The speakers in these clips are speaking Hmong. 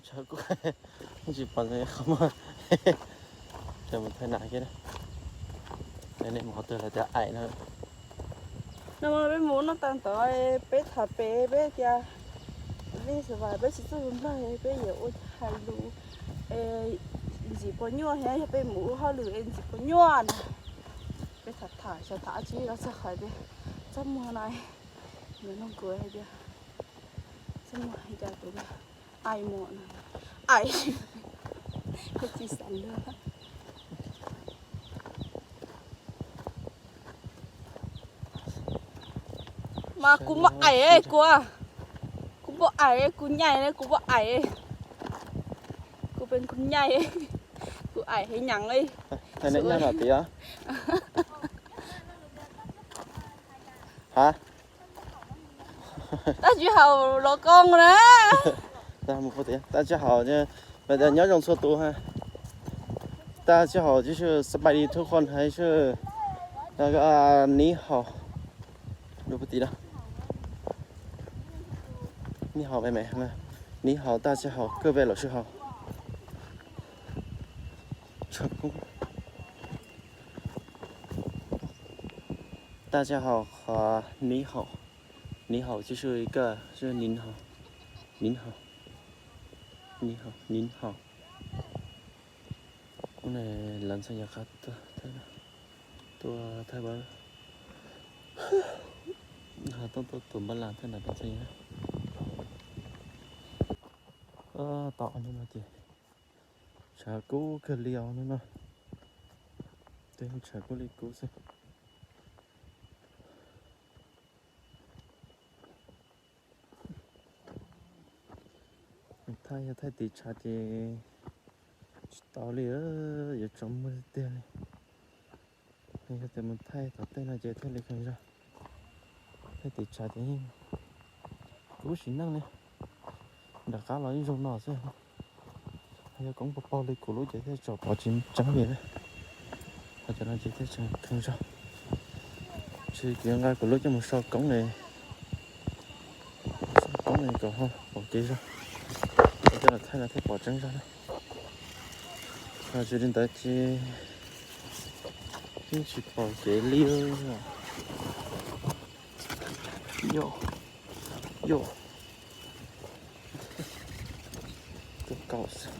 Tsis pom qhov muag. Mus thawj nas kiag, nej mus qhov twg lawv tias aim no. No mas peb mus noj tag ntawd peb tham pem peb tias, nej xav peb tsis txawj ua Nplog peb yuav ua hais lus ntxim puas nyuaj thiab, yog peb mus ua hauj lwm es ntxim puas nyuaj na. Peb tham tham xyov tham tsis los txog qhov tias txaj muag no, nws nug kuv hais tias txaj muag hais tias tus ai mus no, ai, tsis xav luag. Mas kuv muaj aim kuv, kuv muaj aim, kuv nyaim, kuv muaj aim, kuv pes kuv nyaim, kuv aim heev nyav li. Tab tsis haum los koj na. Tab tsis haum, nyob zoo txhua tus ha. Tab tsis haum, spas dis thub qhon hais, ni haum, ni haum, ni haum, tab tsis haum, koj ve los sij haum. Tab tsis haum, ni haum, ni haum, sib sib koj, ni haum, ni haum, ni haum, ni haum. Lawv ntxhais yog qab tuaj thawj, tuaj thawj pab, ho tuaj tuaj tus npab las thawj na peb ntxhais yog. Tom no ces tshav kub kawg li os no no. Tej tshav kub li kub xwb. Thaij yog thaij tiv tshav ces tsis tau li, yuav tsaus muag tiag li. Yog tias mus thaij tom tej no ces thiaj li kheev zog. Thaij tiv tshav ces yeej kub sim neej li. Nram qab los ib zoo no xwb. Yog koob paug paug li kuv lub ces thiaj tsom pov tsis tseeb li na. Qhov cov no ces thiaj tseem kheev zog. Tsis kuv yuav nqa kuv lub coj mus so koob, so koob kom ho pom kev zog. Coj los thaij no thiaj pom tseeb zog na. Ho tsis li ntawd ces yeej tsis pom kev li. Yog, yog, tuaj kaum xwb.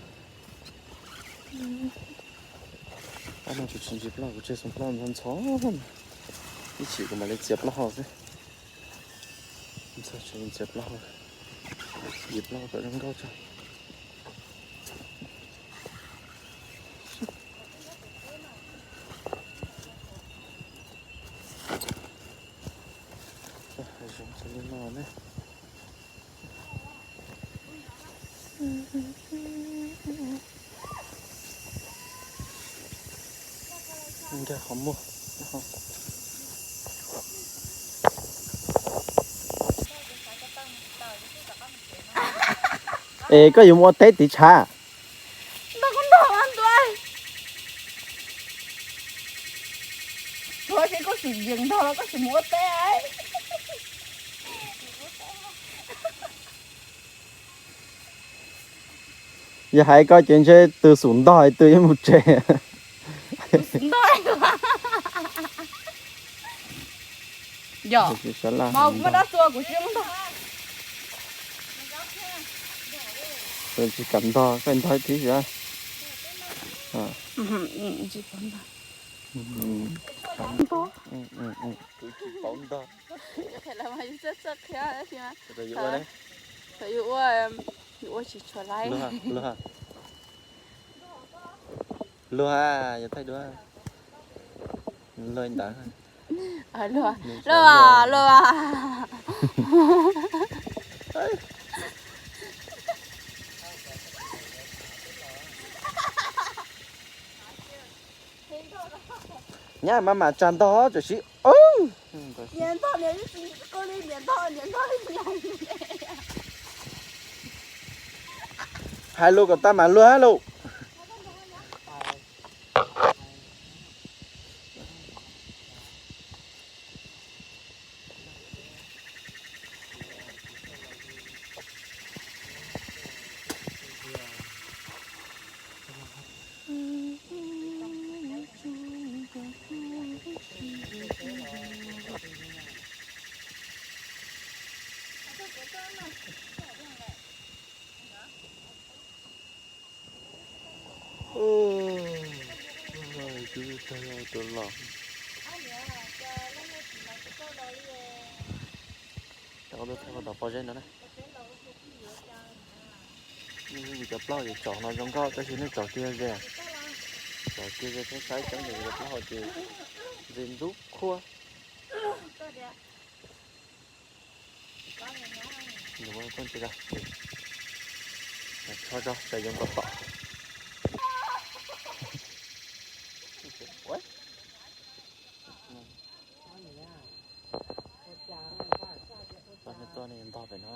Pab no kuv tsis ntsis plaub, kuv tseg xoo plaub ntxhov ntxhov. Ib chim kuv mam li txiav plaub hau xwb. Ntxhov tsis txiav plaub hau, txiav plaub hau kom zoo nkauj tso. Hav zoov li no ne. Nkag qhov muag. Es koj yuav mus ua teb tiv tshav? Ntog koj ntog mas ntua. Tsuav ces koj tsis yees ntog los koj tsis mus ua teb. Yog hais koj ces ntshe tus xum ntog twb yuav mus tsev. Ntog. Yog, mas kuv muaj dab txua kuv tsis ntog. Tsis kam ntog, koj ntog ib thib xwb. Tsis kam ntog. Ntog. Kuv tsis paub ntog. Txawj qhia tab sis mas thaum yus ua, yus ua tsis tshua laib. Luag, luag, yog thaij duab. Luag ntawd. Luag, luag. Nyab maj mam tsa ntog tam sim. Hais lus kom tau mam luag lauj. Tus los, tau tus thaij tom pob zeb no na. Cov plaub hau ces tsom no zoo nkauj tab sis nej tsom kiag ze, tsom kiag ze txhob saib coob ces cov plaub hau ces ze ntxub qhuav. Tso tso, tsis zoo tau tom. Tuaj ne, ntog pem no.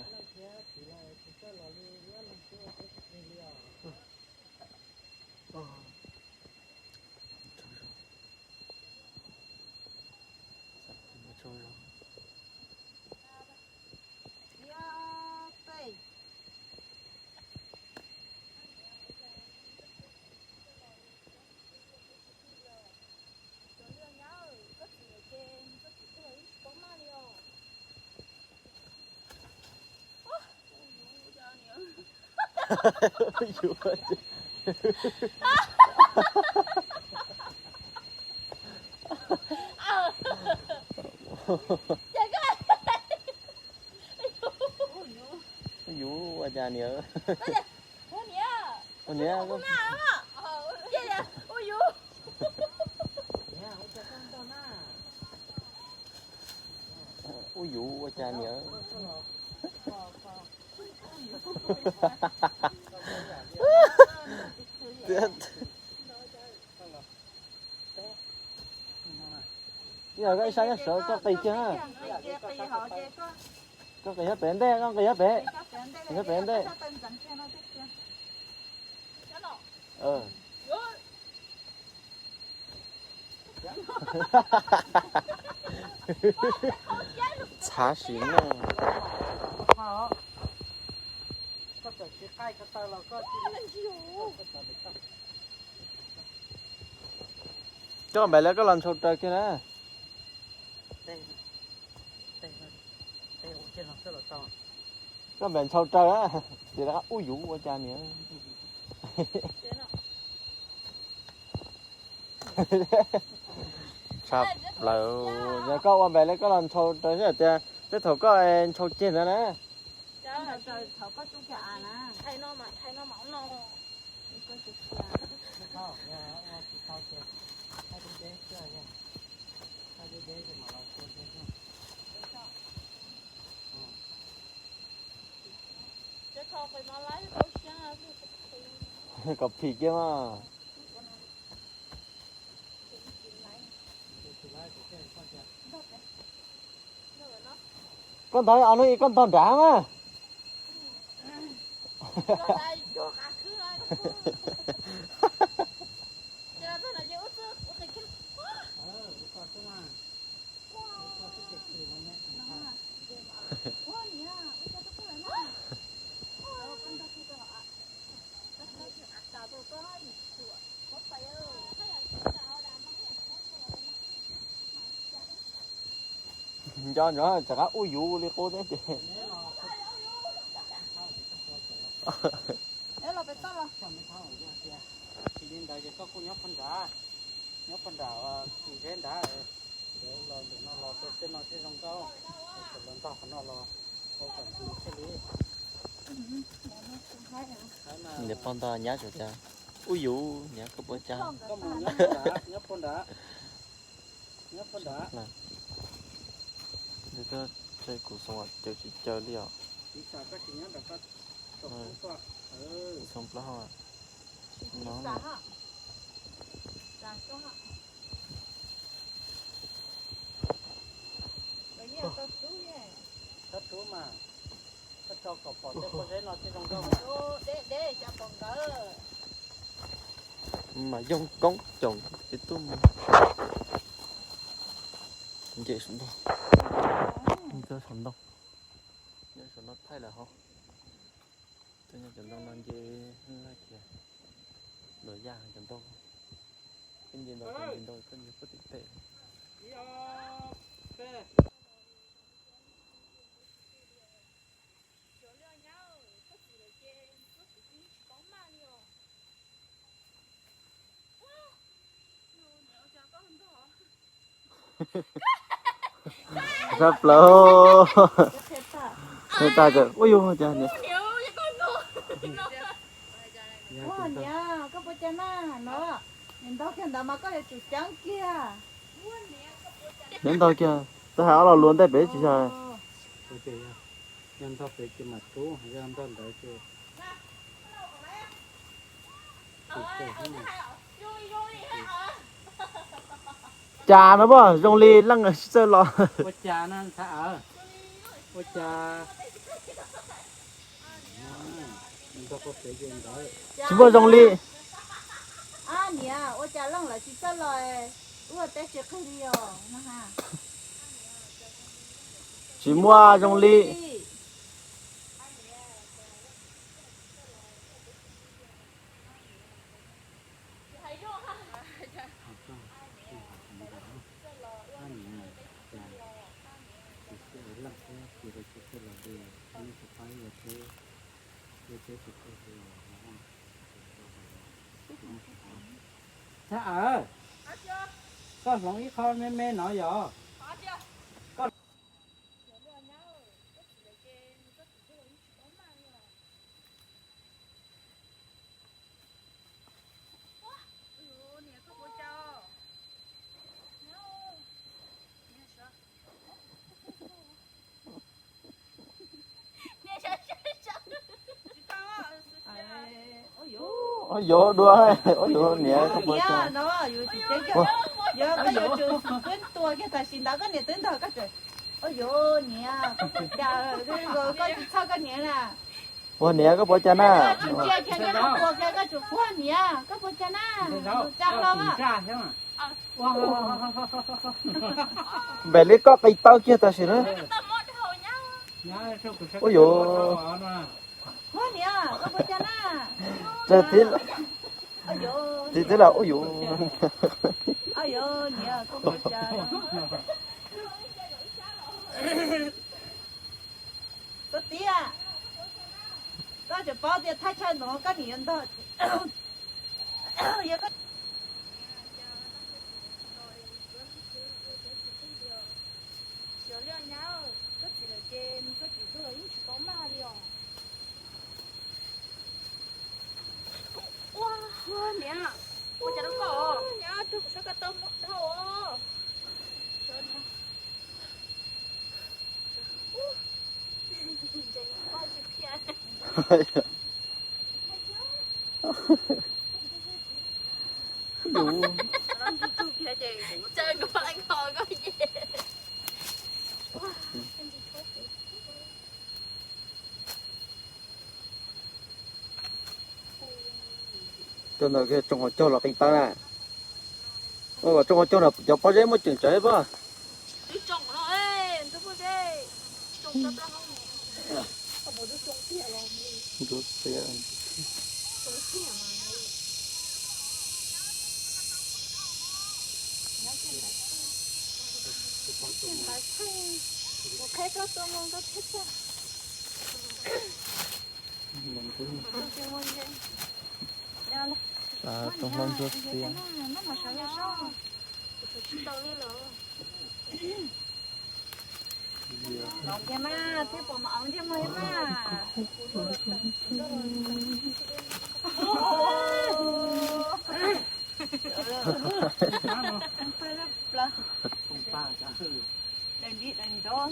Yus ua cas niam? Ua niam. Ua yus ua cas niam? Ib yam koj ib sab nyob saud koj qis kiag na. Koj qis nyob pem ntej, koj qis nyob pem, qis nyob pem ntej. Txhav sim no. Koj npaim lawv koj los ntshaus raws kiag na. Koj npaim ntshaus raws na, ces lawv ub yus ua cas niam. Tshaj plaws, yog koj ua npaim lawv koj los ntshaus raws xwb tias tej thaum koj ntshaus ceg ntawd na. Kom phim kiag mas. Koj ntog, koj ntog nrad mas. Nco ntsoov rov qab ub yus li qub thiab ces. Tsis li ntawd ces koj kuj nyob pog nrad, nyob pog nram kis zeb nrad, los ntawm no los rau tej no thiaj zoo nkauj, los ntog qhov no los ua kom ntxim thiaj li. Niam pog ntog nyab tsuas cas ub yus niam koj puas cas. Nyob pog nrad, nyob pog nrad. Nyob pog nrad. Nws tuaj tsa kuv xoom caws tsis caws li os. Kuv xoom plaub hau no. Tsob rub mas, koj tso kom pom tej pob zeb no thiaj zoo nkauj mas. Mas yoog koob coom ces tuaj mus nce saum ntoo. Nce saum ntoo, nyob saum no thaij lawm hauv. Tuaj nyob cov ntoo no nce laj kiag, los yaj cov ntoo. Koj nce ntau, koj nce ntau, koj nce puag tim pem. Sab plaws. Qhia tag, ua yus cas niam. Niam ntog kiag ntawd mas koj yuav tsum ceeb kiag. Niam ntog kiag, txawm hais ob lo lus ntej pem tsis yog. Yog ntog pem ces mam rub, yog ntog ntawd ces Cas no mas zoo li leej tsis txawj los. Ua cas no ntxhais aw? Ua cas? Tsis muaj zoo li. Niam, ua cas leej lawv tsis txawj los, ua teb tsis qhig li os. Tsis muaj zoo li. Txhais aw, koj hloov ib qho me me no yog. Ua yuav dua, ua yuav niam koj puas tau. Ua yuav koj yuav tsum tua kiag tam sim ntawd koj niam twb ntog koj tseem. Ua yuav niam koj puas cas, koj tsis txhawj koj niam na. Ua niam koj puas cas na. Koj tsis ntsia kiag koj tua kiag koj tsum ua niam koj puas cas na. Tus cas los. Npem li koj qis taw kiag tam sim na. Ua yuav. Ua niam koj puas cas na. Tsis tib, tib tib los ua yuav. Niam koj puas cas. Koj tib, koj tseem paub tias thaj chaw no koj niam yuav ntog. Xyov li nyab, koj txiv lawm ces nws koj txiv tuag los yeej tsis paub maj li os. Ua niam, ua cas rau koj os? Nyab, rau kuv saib koj tau muab dhau os. Cov ntawd tsoo hauv caug los qee tawb na. Ua tsoo hauv caug no cov pob zeb muaj ceem tsawv pob. Tsoom hlob ntsuab xiab. Los kiag mas, thiab pom mas ntsia mas mas. Daim ntiv daim ntov.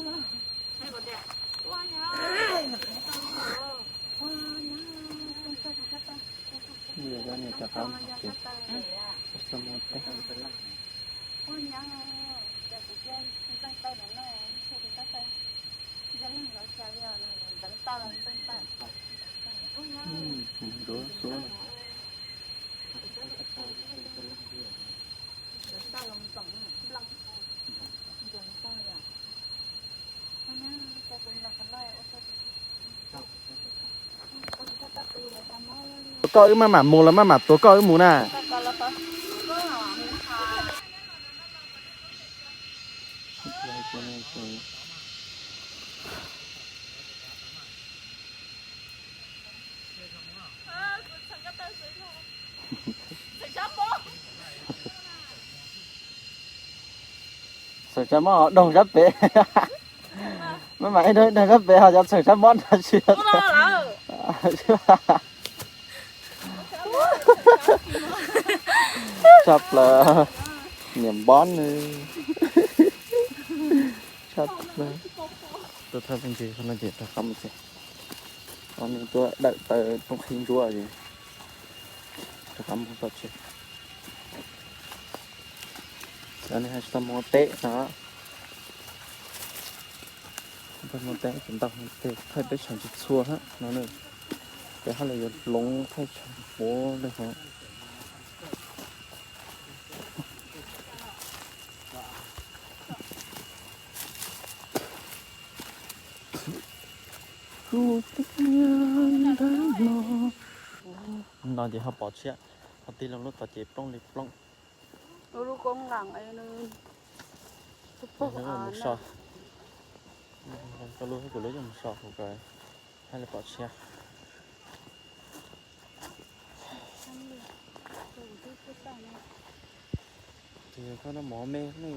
Koj wb maj mam mus los maj mam tuav koj wb mus na. Txheem sab mob doog sab pem. Maj mam ib doog ib doog sab pem ho cov txheem sab mob nrog tsis. Tshaj plaws, niam npob nws. Tshaj plaws. Tuaj thaj me ntsis qhov no ces rov qab mus tsev. Qhov no tuaj dawm taw rooj qhib ntsuab ces rov qab mus tau tsev. Cov nej hais tsis tau mus teb no. Tau mus teb ces ntau, thaij peb tshav tsis txhua hab no na. Ces hab li yuav hloov thaij tshav puav leej hov. No ces ho pom tshiab, ho tig loo lub tod ces plooj li plooj. Mus so, koj lub kuv lub yeej mus so kuv kawg, hab li pom tshiab. Ces koj no mov me ne.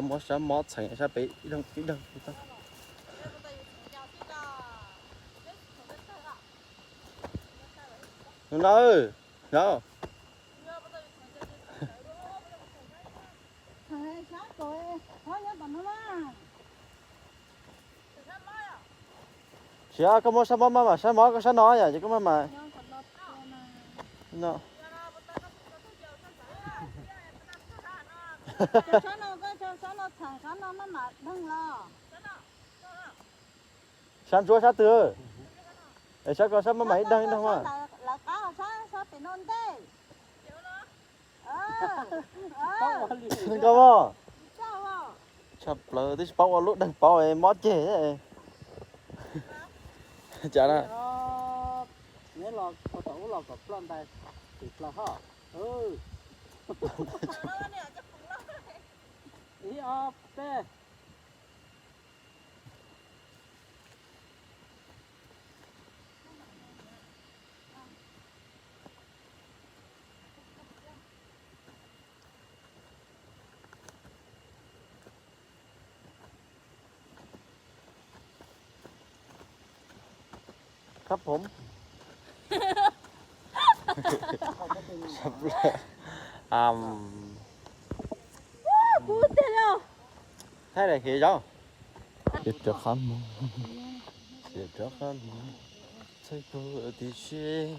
Muab sab mob txheem sab pem ib doog ib doog. Nawb, no. Tsis, koj muab sab mob maj mam, sab mob koj sab no yom, ces koj maj mam. No. Sab ntsuab sab twg? Es sab ko sab maj mam ib doog ib doog mas. Koj mog. Tshaj plaws twb tsis paub ua lub deeg paub mob ceg. Cas na? Khab phom. Thaij daim kev zaub. Ces rov qab mus, ces rov qab mus txhawb kuv tiam sis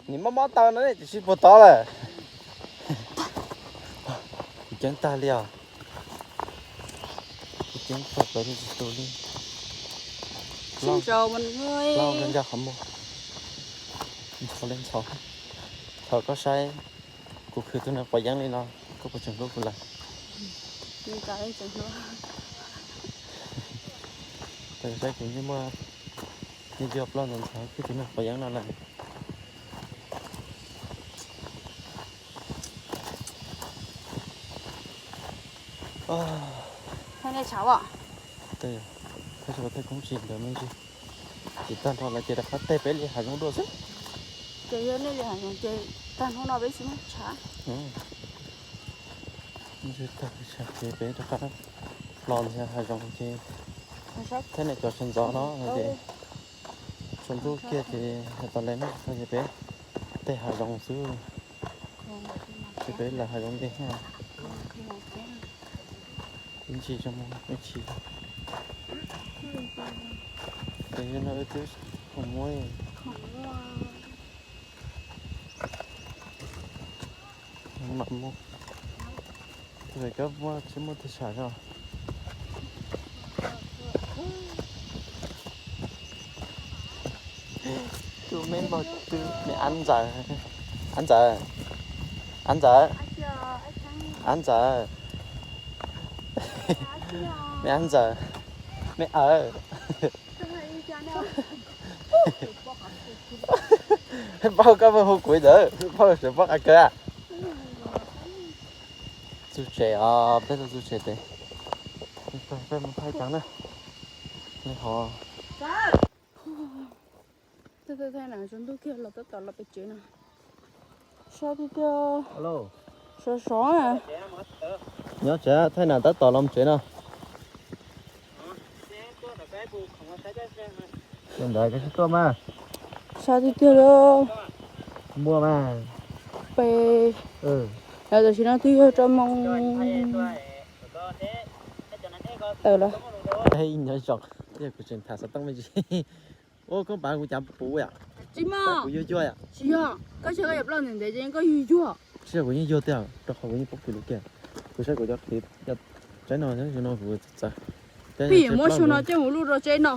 nim mob mob taw no ne tiam sis puag tod lawm. Kuv ceeb tag li os. Kuv ceeb tag plaws li tsis tu li. Plaub nco qhov muag. Ntxhov li ntxhov. Thaum koj saib kuv khwv tus neeg quav yeeb li no, koj puas tseem hlub kuv lawm? Thaum saib kuv ntsej muag yeej yog plaub ntxhov ntxhov khwv tus neeg quav yeeb no lawm. Thaij nej tshav os. Thaij tshav, thaij koob tsis ntawd me ntsis. Tsis tag nrho lawm ces rov qab teg peb li hav zoov dua xwb. Ces yog nej li hav zoov ces tag hnub no peb tsis muaj tshav. Tag tshav ces peb rov qab los ntxias hav zoov ces thaij nej cov sawv ntxov no ces tsaus ntuj kiag ces yog tas li no ces peb teg hav zoov xwb. Ces peb lawm hav zoov ces ib ntsis zoo ib tsis. Ces yog no wb twb khoom muab mam mus. Tus koj muaj tsis muaj tus sam zog. Tus me npau tus me Ab Ntxawm, Ab Ntxawm, Ab Ntxawm, Ab Ntxawm, me Ab Ntxawm, me awm. Paub koj mus hu kuv ntawd, paub sawv pob qa kawg. Txug tsev os, peb txug tsev tes, peb mus thaij tsav na. Ho. Thaij thaij na, tsaus ntuj kiag los tab tom los pem tsev no. Sab tiag tiag. Sov sov. Nyob tsev, thaij na tab tom los tsev no. Ntawd koj sib tuaj mas. Sab tiag tiag lauj. Muaj mas. Peb. Tam sim no twb yog rau moos tawm lawm. Nyob zoo, kuv tseem tham xov tooj me ntsis. Ua koj pav kuv cav puv yom. Tsis muaj. Kuv yuag yuag yom. Tsis yog, koj tsis yog koj yuav ploj ntev ntev ces koj yuag yuag. Tsis yog, kuv yeej yuag tiag, rau qhov kuv yeej paub pw lub kiag. Kuv saib kuv cov qhiv, tsaib no, no kuv txawv. Pim muab xyoo no coj mus luj rau tsaib no.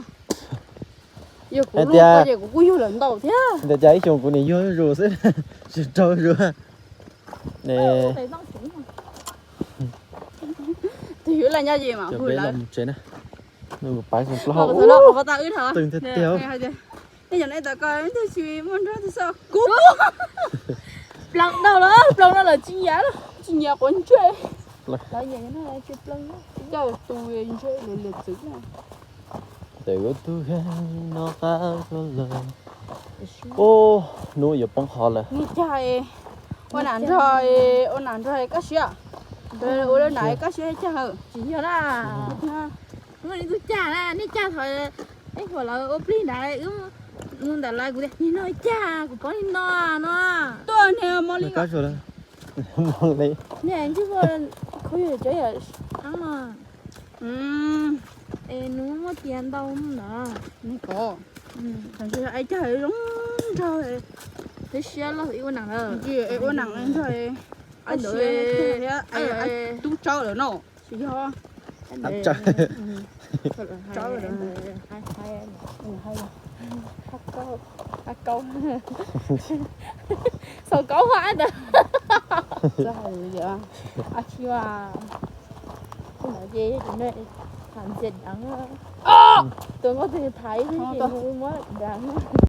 Yog kuv luj tiag ces kuv kuj yuag lawm ntau thiab. Ntawd cas ib xyoos kuv nim yuag zuj zus xwb, tsis rau zuj zus. Tus yuav laj nyob ces mam hu lawv. Tsev na, nws pais xyoo plaub hau, twg tiag tiag. Nej cov nej tom ko ib tug tsis muaj nrog tus xoj kub. Ploog dhau lawm, ploog no lawm tsis nyiam, tsis nyiam quav ntsej. Coj tus ntsej liam liam txwv na. Ntawm kuv tus no qab lawm. Ub, hnub yuav poob qho lawm. Nej cag, ua nam nrog, ua nam nrog koj siab. Ua lawv nam koj siab cag. Tsis yog na. Muaj ib tug cag na, nej cag thaum ib huam lawv ua plig ntawd, wb mus ntawm lawv kuv tias nim no cag kuv paub nim no no. Tuaj niag mo li. Niag ntsej muag khaub yam cov yam heev no. Es nws muaj tias ntau ntawd. Nws ko, es cag zoo nraug. Twb siab loj ib ua nam lawm. Ua nam nrog tub tsawb lawm no. Tsis yog. Xaus kaub hab ntawd. Ab tsi mas, ntawd ces tham ntxias deev. Tus nkauj twg tham ib tug ces mus muab deev.